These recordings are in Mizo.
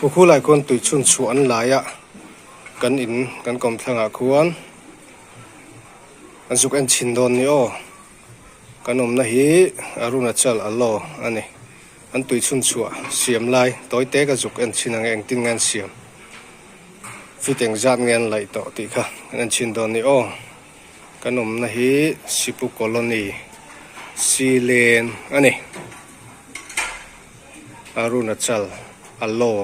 Khu khu lai khuan tui chhun chhuah an lai a kan in kan kawmthlang ah khuan an zuk en chhin dawn ni aw kan awmna hi Arunachal Allow a ni an tui chhun chhuah siam lai tawi te ka zuk en chhin ang e engtin nge an siam fit engzat nge an laih tawh tih kha an en chhin dawn ni aw. Kan awmna hi Sipu Colony Silen a ni. Arunachal Allow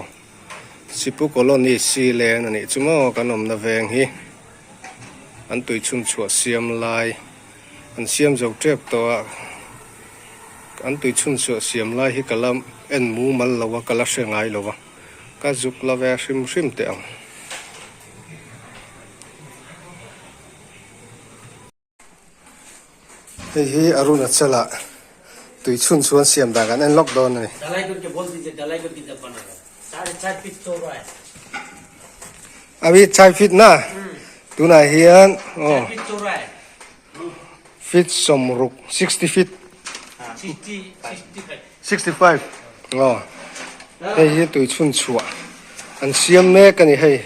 Sipu Colony Silen a nih chu maw kan awmna veng hi an tui chhun chhuah siam lai an siam zo tep tawh a an tui chhun chhuah siam lai hi ka la en mumal lo a ka la hre ngai lo a ka zuk la ve hrim hrim teh ang. Hei hi Arunachal ah tui chhun chuan siam dan kan en lawk dawn a ni. Abi chai fit na tunah hian aw fit sawmruk 60 feet 65 aw hei hi tui chhun chhuah an siam mek a ni hei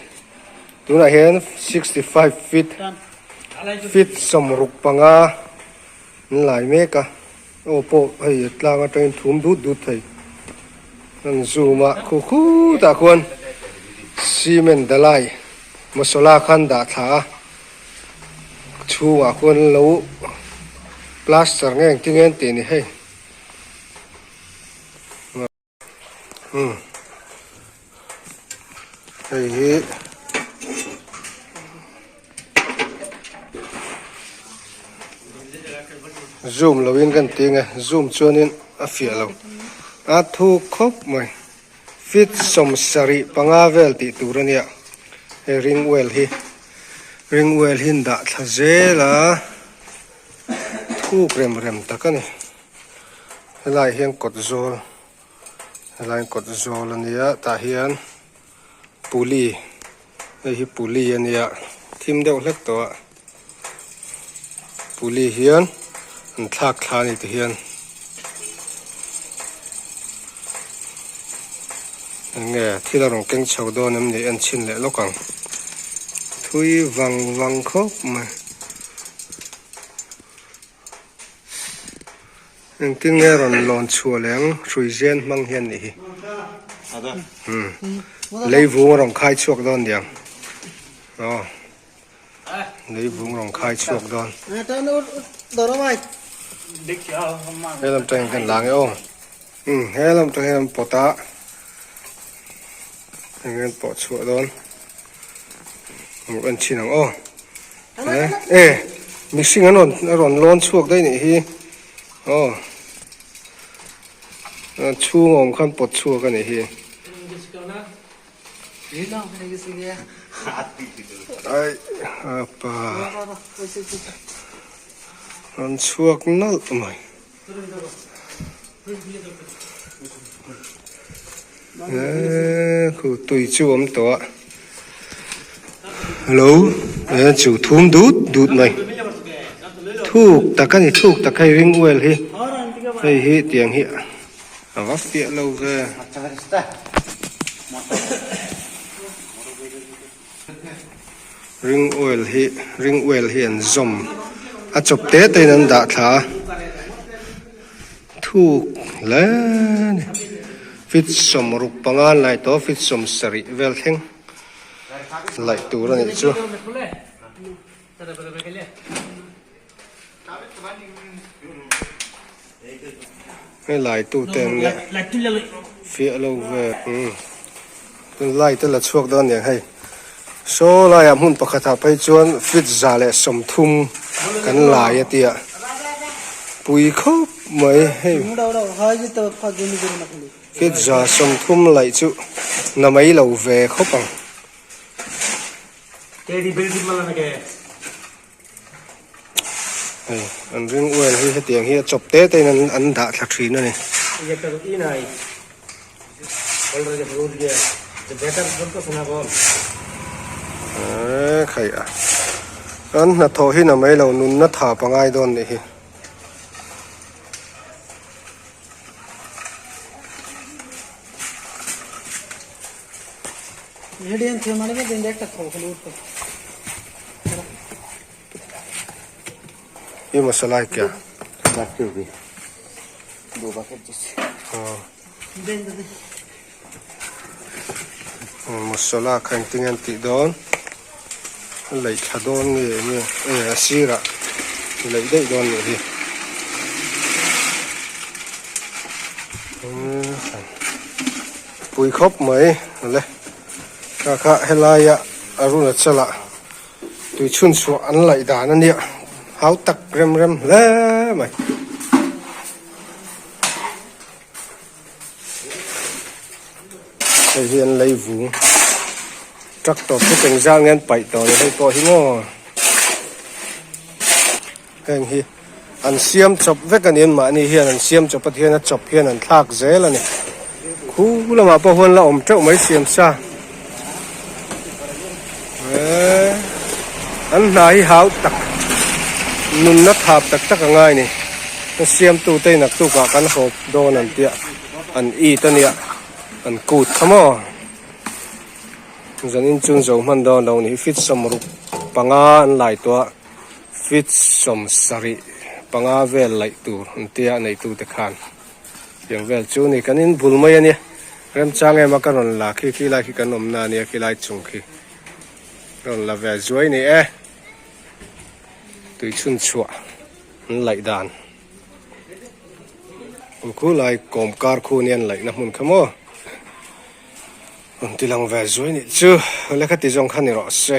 tunah hian 65 feet feet sawmruk panga an lai mek a aw pawh hei a tlang atangin thum dut dut thei an zoom a khu khutah khuan cement dalai masala khan dah thla a. Chhungah khuan lo plaster nge engtin nge an tih ni hei umm hei hi zoom lo in kan ti nge zoom chuanin a fiah lo a thuk khawp mai. Feet 75 vel tih tur a nia hei ring well hi ring well hi an dah thla zel a thuk rem rem tak a ni helaiah hian kawt zawl helai kawt zawl a nia tah hian puli hei hi puli a nia thim deuh hlek tawh a puli hian an thlak thla a ni ti hian enge thil a rawn keng chho dawn em ni en chhin leh lawk ang thui vang vang khawp mai. Engtin nge rawn lawn chhuah leh ang hrui zen hmang hian nih hi umm leivung a rawn khai chhuak dawn niang aw leivung rawn khai chhuak dawn he lam tang hian kan la nge aw umm he lam tang hian an pawt a eng nge an pawh chhuah dawn en chhin ang aw. E mihring an rawn a rawn lawn chhuak daih nih hi aw chhung awm khan pawt chhuak a nih hi ai apa rawn chhuak nalh mai. Eee khu tui chu awm tawh a hello e chu thum dut dut mai thuk tak a ni thuk tak hei ring well hi hei hi tiang hi a va fiah lo ve. Ring oil hi ring oil hi an zawm a chawp te te in an dah thla a thuk hle a ni feet 65 an lai tawh feet 70 vel thleng laih tur a nih chu. Hei lai tu te an nia fiah lo ve umm tun lai te la chhuak dawn aniang hei saw laiah hmun pakhatah phei chuan feet 130 kan lai a tia pui khawp mai hei feet 130 laih chu na mai lo ve khawp ang. Hei an ring oil hi hetiang hi a chawp te te in an an dah thla thin a ni. Eee khai a an hnathawh hi na mai lo nunna tha pangai dawn nih hi. Ye masala hai kya? Masala kha engtin nge an tih dawn a laih thla dawn nge enge e a sirah laih daih dawn nih hi pui khawp mai awle kha kha helaia Arunachal ah tui chhun chhuah an laih dan a nia hau tak rem rem hle mai. Hei hi an lei vung truck tawp chu eng zat nge an paih tawh ni hei pawh hi maw heng hi an siam chawp vek a ni an mahni hian an siam chawp a tihian a chawp hian an thlak zel a ni khu lamah pawh huan la awm teuh mai siam sa eee an hna hi hau tak nunna thap tak tak a ngai a ni a siamtu te naktukah kan hawp dawn an tia an it a nia an kut kha maw zanin chu zo hman dawn lo ni feet sawmruk panga an lai tawh a feet 70 panga vel laih tur an tia neitu te khan tiang vel chu ni kan in bul mai a nia remchang em a ka rawn la khi khi lai khi kan awmna a nia khilai chung khi ka rawn la ve zuai ni e tui chhun chhuah an laih dan. An khu lai kawm kar khu nia an laihna hmun kha maw rawn ti lang ve zuai nih chu lehkha ti zawng kha ni rawh se.